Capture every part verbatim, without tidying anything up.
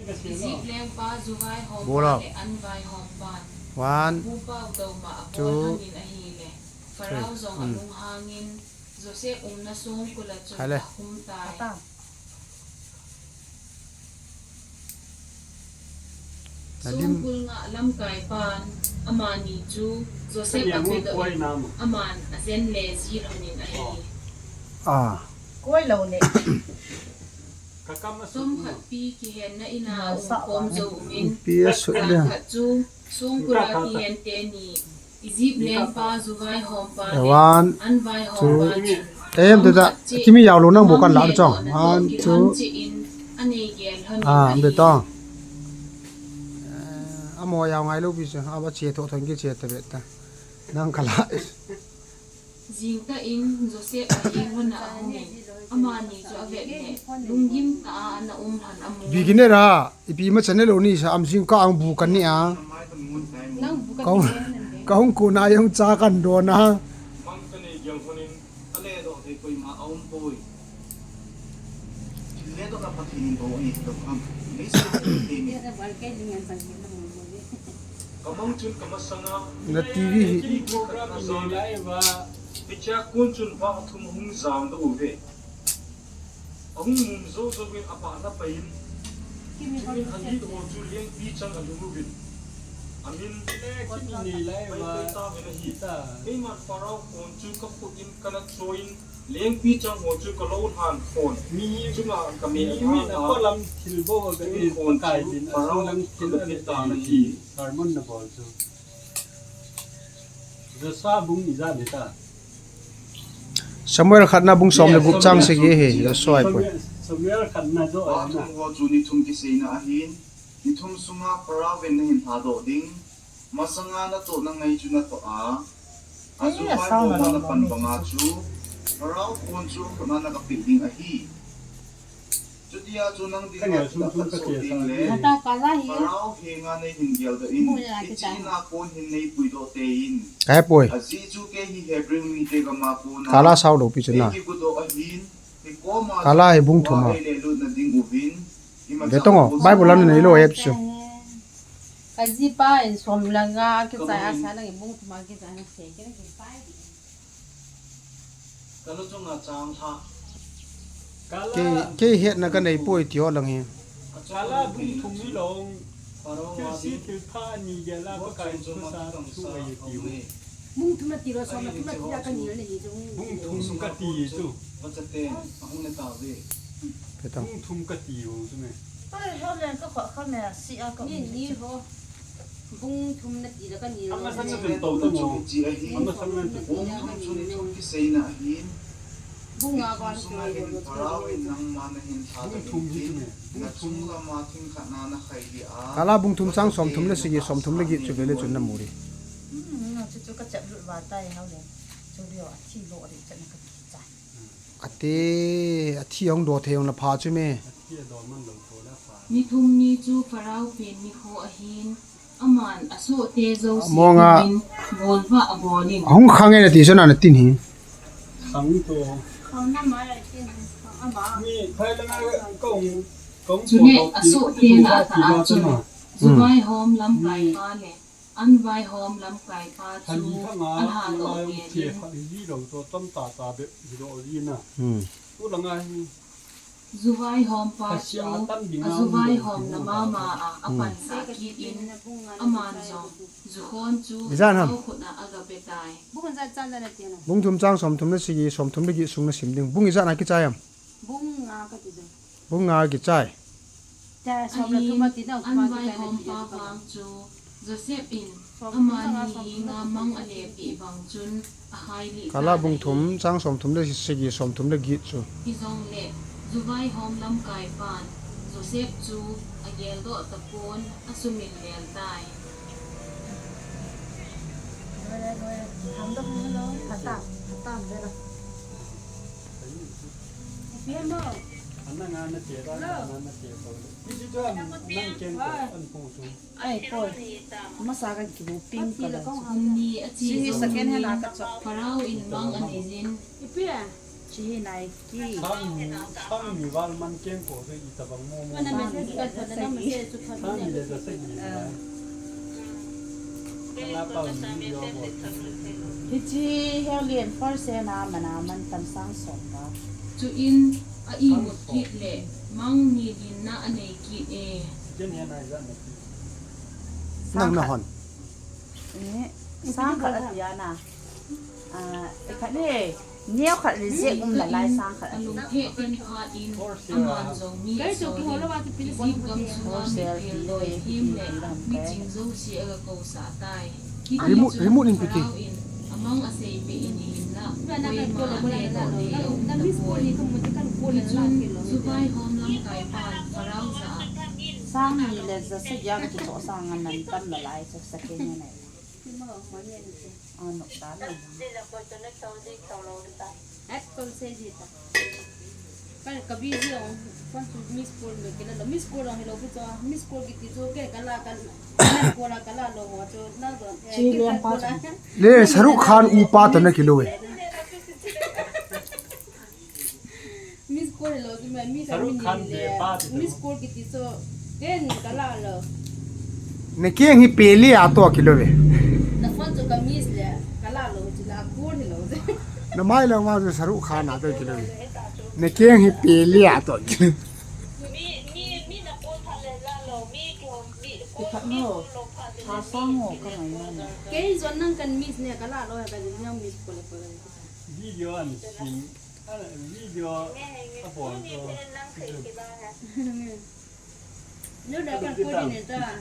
Egypt lengpa juvaihompa le anvaihompan One, Pu Pau Doma two, apol hangin ahile, Pharaoh jong alunghangin Joseph umna songkul a chun ahum tai. Songkul nga lamkaipan amani chu Joseph apedoh in, aman ajen le ji lhonin ahi. Ah. Koi lou le. Chomkhat pi kihenna ina umkhom jou uvin, pi asut le. Chomkhat chu songkul a kihen teni Egypt lengpa juvaihompa le anvaihompa chun em, tata, kimi yao lo nang bo kan la chong. One, two. Anei gel lhonin ahi. Ah, amo yao ngai lou pi chu. Aba che tho thon ki che ta be ta. Nang kala. Jingkah in Joseph ahi lhon a ahungin, amani chu avet le, lunggim tah a ana um lhon amu. Beginner a, ipi ma channel o ni sa am jingkah ang bu kan ni a. Nang bu kan ni a. Kahung kona jong cha kan don a. Mang kanei gel lhonin, aledoh thei koima aum poi. Thil ledotna Pathen in bou ahi tilo ham? Leiset a thil teni. Kamang chun kamasanga na T V hi. Hiche a kon chun vang athum ahung jam doh uve. Ahung mum jou jouvin apatna pai in. Chuin alit ho chu lengpi chang alhung uvin. Amin, Pai pai tauvin ahi. Keiman Pharaoh kon chu kakhut in kana choi in, lengpi chang ho chu kalou lhan khon chunga kameh alhan a, chun khon chu kagavet tan ahi. Sermon na bol chu. Joshua bung ijat le ta. Samuel khatna bung som le gup chang sagi hi, Joshua ahi poi. Samuel, Samuel khatna jo. Vang thum ho chu ni thum kiseina ahin, ni thum sunga Pharaoh in nahin lhadoh ding. Masanga natohna ngai chu natoh a, ajuvai ho ma napan banga chu Pharaoh kon chu akhut a nakapeh ding ahi. Chutia chu nang dinga thil akhat soh ding le, Pharaoh henga neihin geldoh in, hiche in a kon hin neipuidoh tein. Ajeh chu kei hi Hebrew mite gam a kona, kala sao lou pi chu na. Kala hi bung thum a. Ve tong o, Bible a nanei lou ahi chu. Kajipa in som le nga kichai a sa nang in bung thum a kichai na sei kei na kipai di. Ka lu chunga chang lha. Kei, kei hetna kanei poi ti ho lang hi. Kala bung thum hi long. Thilse thilpha ni gel a Pakai in thusa thu ahi ti u. Bung thum nati lou, som le thum nati a kanei le ni chu. Bung thum kati chu. Bung thum kati u chu me. Ni, ni ho. Bung thum nati le kanei le. Ama sang na pen to to mo. Ama sang na pen to. Bung nga ba ni to. Bung thum hi chu me. Bung thum. Kala bung thum chang som thum le sagi, som thum le get chu ve le chun namu di. Hmm, chu chu kachep lut va tai hao le. Chu lio athi lo di chan ka kichai. Ati, athi hung do thei hung la pha chu me. Ni thum ni chu Pharaoh pen nikho ahin, aman asohte jouse hungin, bolvah abol in. Hung khang e nati chu na, natin hi. Khang to. Khang na mai a tin, khang ama. Ni phai la nga kong, kong. Chule asohte na ata a chun. Juvaihom lamkaipa le anvaihom lamkaipa chu alhadoh ngen in. Hmm. Juvaihompa chu ajuvaihomna mama a apansah kit in, aman jong jukhon chu Pharaoh khut a agape tai. Bung thum chang som thum le sagi, som thum le get sung nasim ding. Bung ijat na kichai am? Bung nga kati chu. Bung nga kichai. Ahin, anvaihompa vang chu Joseph in amani henga mang alepeh vang chun akhailih tai. Kala bung thum chang som thum le sagi, som thum le get chu. Hijongle, juvaihom lamkaipan Joseph chu ageldoh tapon asumil lel tai. Ai, poi. Masa kan kibu ping ka la. Hum ni achi jong in Pharaoh in mang anei jin. Hi Nike. Sang ni, sang ni val man keng ko se i tabang mo mo. Wana message ka thot na message chu thot. Sang ni le ja se ni. Hiche helian first na mana man tam sang som ba. Chuin a imut kit le mang ni din na anei kit e. Nang na hon. Eh, sang khat atia na. Ah, eh, khat ni, neo khat reject um la lai sang khat atia. Wholesale ti le, remote, remote in piti. Sang ni le ja se ja kiti to sang an nan tam la lai sa sa ke ni na. Ano, talo. At kol se jita. Kal ka busy ong, phone chu miss call me kila lo, miss call ong hello chu, miss call kiti chu ke kala kal, kala kala lo ho chu, na do. Chi lian pa chu. Le Shahrukh Khan upa ta na kilo e. Miss call lo chu ma, miss Shahrukh Khan le pa ti. Miss call kiti chu ken kala lo. Na keng hi peli a to kilo ve. Na phone chu ka miss le kala lo chu la call lo. Na mai lo ma chu Shahrukh Khan a to kilo ve. Na keng hi peli a to kilo. Mi mi mi na call pha le la lo mi ko mi ko mi ko lo pha le. Sa sa ngo ka mai na. Kei zon nang kan miss ne kala lo ka jin miss call ko. Video an sin.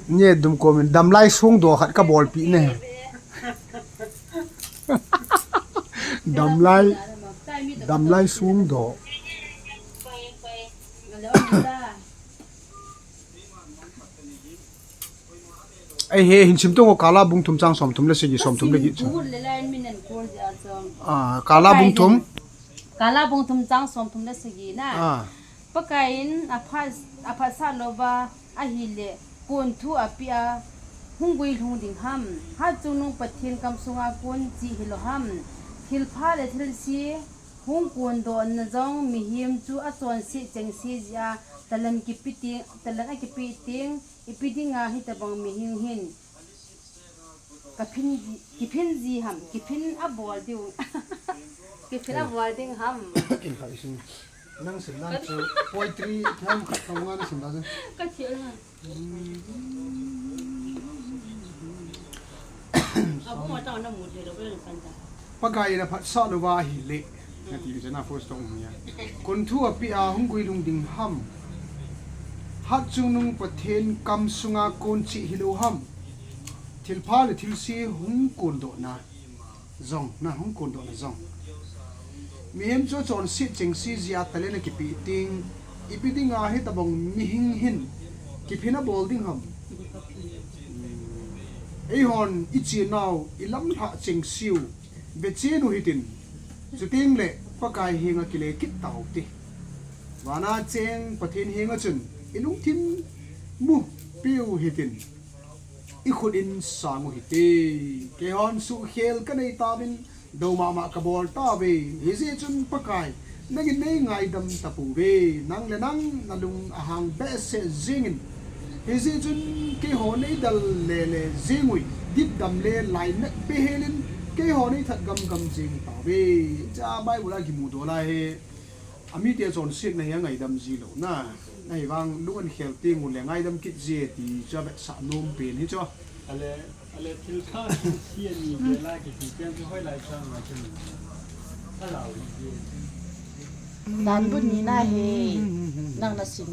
Nye dum komin damlai sung do khat ka bolpi ne. Damlai, damlai sung do. Ei he, hin sim tong o, Kala bung thum chang som thum le sagi, som thum le gi chu. Kala bung thum. Kala bung thum chang som thum le sagi na. Ah. Pakaiyin aphat, aphat sa lova ahile, kon thu api a, hung gui lhung ding ham. Hatchungnung Pathen kam sunga kon chi hilo ham. Thilpha le thilse, hung kon dohna jong mihem chu achonset chengse jia, talan kipe ting, talan akipe ting, ipi dinga hitabang mihem hin kaphin ji, kiphin ji ham, kiphin abol diu. Kiphin abol ding ham. Kin kha isin. Nang sim dan chu poetry nam khat ka nga na sim dan chu. Ka thil na. Abu ma ta na mu de lo kan ta. Pakaiyin aphat sa lova ahile. Nati jana first tong ya. Kon thu api a hung gui lhung ding ham. Hatchungnung Pathen kam sunga kon chi hilo ham. Thilpha le thilse hung kon dohna jong, na hung kon dohna jong. Mihem chu achonset chengse jia talan akipe ting, ipi dinga hitabang mihem hin kiphin abol ding ham. Eihon ichenau ilamlhah chengse u vechen u hitin, chuteng le Pakai henga kile kit tau te. Vana cheng Pathen henga chun ilungthim mu peh u hitin, ikhut in sang u hite. Keihon suhkhel kanei tauvin, do mama kabol tauve. Hijeh chun Pakai, nangin nei ngaidam tapouve. Nang le nang nalung ahang behseh jingin. Hijeh chun keiho nei dal lele jing uvin, ditdam le lainat behelin, keiho nei that gamgam jing tauve. Cha Bible a kimu dola he. Amite achonsetna hi angaidam ji lou na. Ahivang lung akhel teng u le ngaidam kit ji ti chu avetsah nom pen hi chu. Ale, ale thil kha si ani vela kiti pen chu hoilai chang ma chu. Alau ji. Dan bu ni na he. Nang na sim.